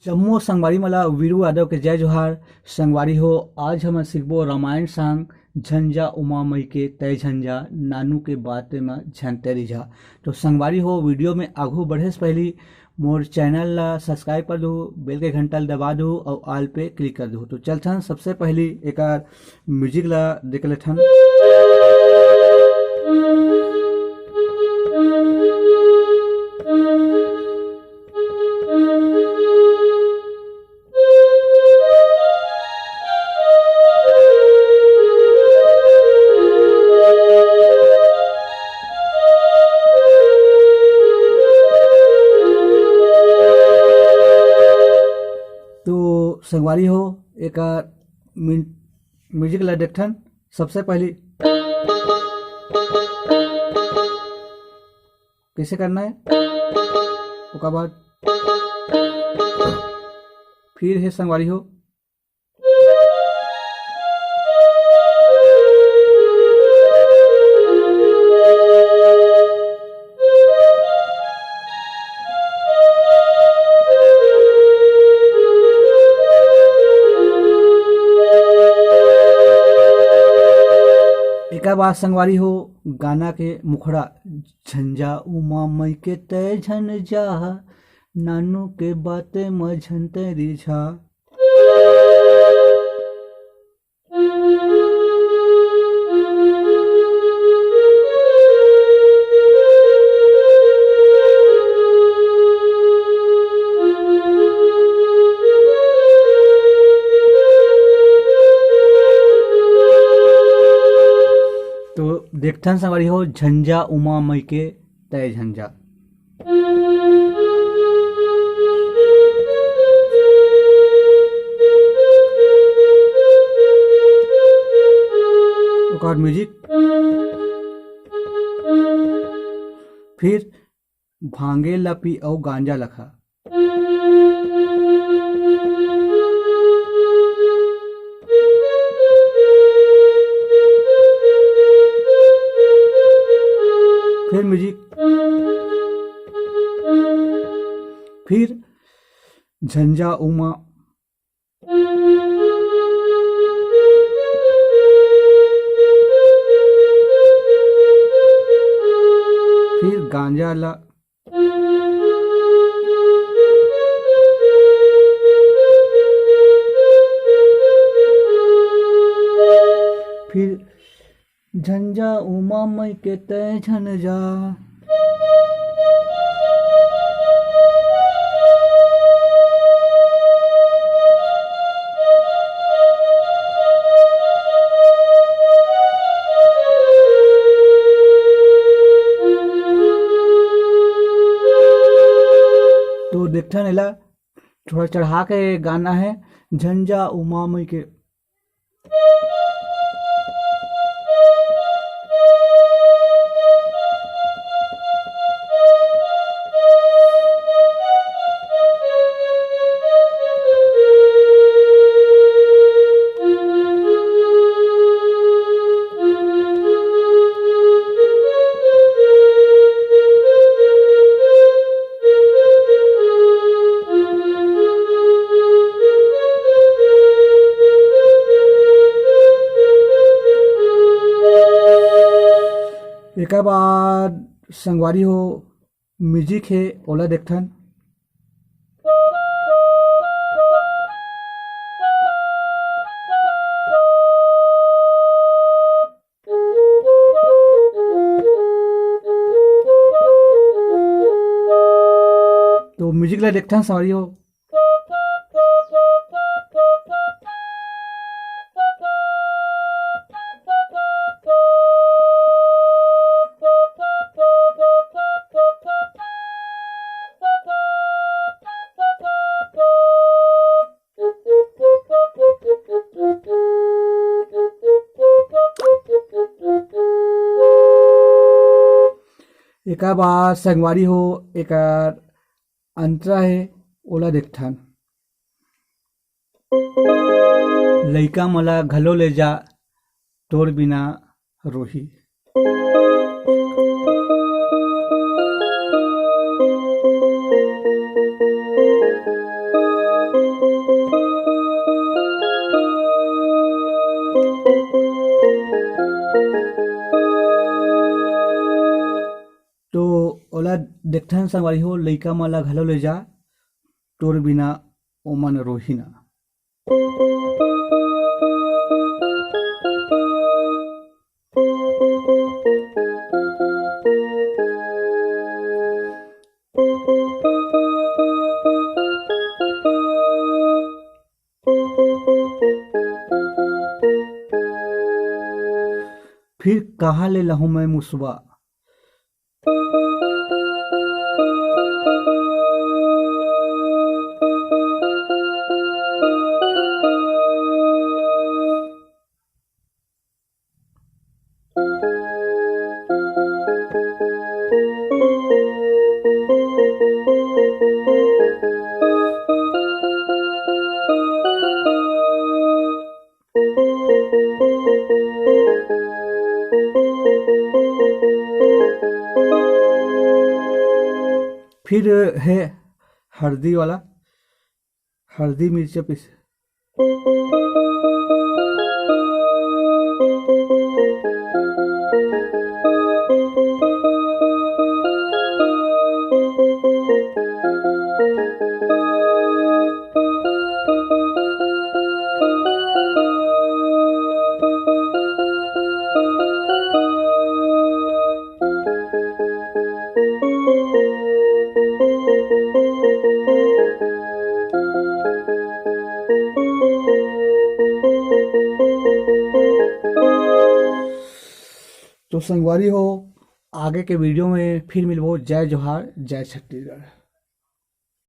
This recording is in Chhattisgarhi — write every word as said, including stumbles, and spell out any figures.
जम्मो संगवारी मन ला वीरू यादव के जय जोहार। संगवारी हो, आज हमन सीखबो रामायण सांग, झन जा उमा मई के तय झन जा, नानू के बाते म झन तय रिझा। तो संगवारी हो, वीडियो में आगू बढ़े से पहली मोर चैनल ला सब्सक्राइब कर दो, बेल के घंटा ला दबा दो और ऑल पे क्लिक कर दो। तो चलथन सबसे पहली एकर म्यूजिक ला देख लेथन। तो संगवारी हो, एकर म्यू-, म्यूजिक ला देखथन। सबसे पहली कैसे करना है, ओकर बाद फिर हे संगवारी हो। एकर बाद संगवारी हो, गाना के मुखड़ा, झन जा उमा मई के तय झन जा, नानू के बाते म झन तय रिझा। तो देखथन संगवारी हो, झन जा उमा मई के तय झन जा। ओकर म्यूजिक। फिर भांगे ला पी अउ गांजा ला खा। फिर म्यूजिक। फिर झंझा उमा। फिर गांजा ला। फिर झंझा उमा मई के तय झन जा। तो देखथन एला थोड़ा चढ़ा के गाना है, झंझा उमा मई के। एकर बाद संगवारी हो, म्यूजिक हे, ओला देखथन। तो म्यूजिक ला देखथन संगवारी हो। एकर बाद संगवारी हो, एकर अंतरा हे, ओला देखथन। लइका मन ला घलो ले जा, तोर बिना रोही। ठन संगवारी हो, लइका मन ला घलो ले जा, तोर बिना ओमन रोही ना। फिर कहाँ ले लाहूं मैं मुसवा? फिर हे हरदी वाला, हरदी मिर्चा पीस। तो संगवारी हो, आगे के वीडियो में फिर मिलबो। जय जोहार, जय छत्तीसगढ़।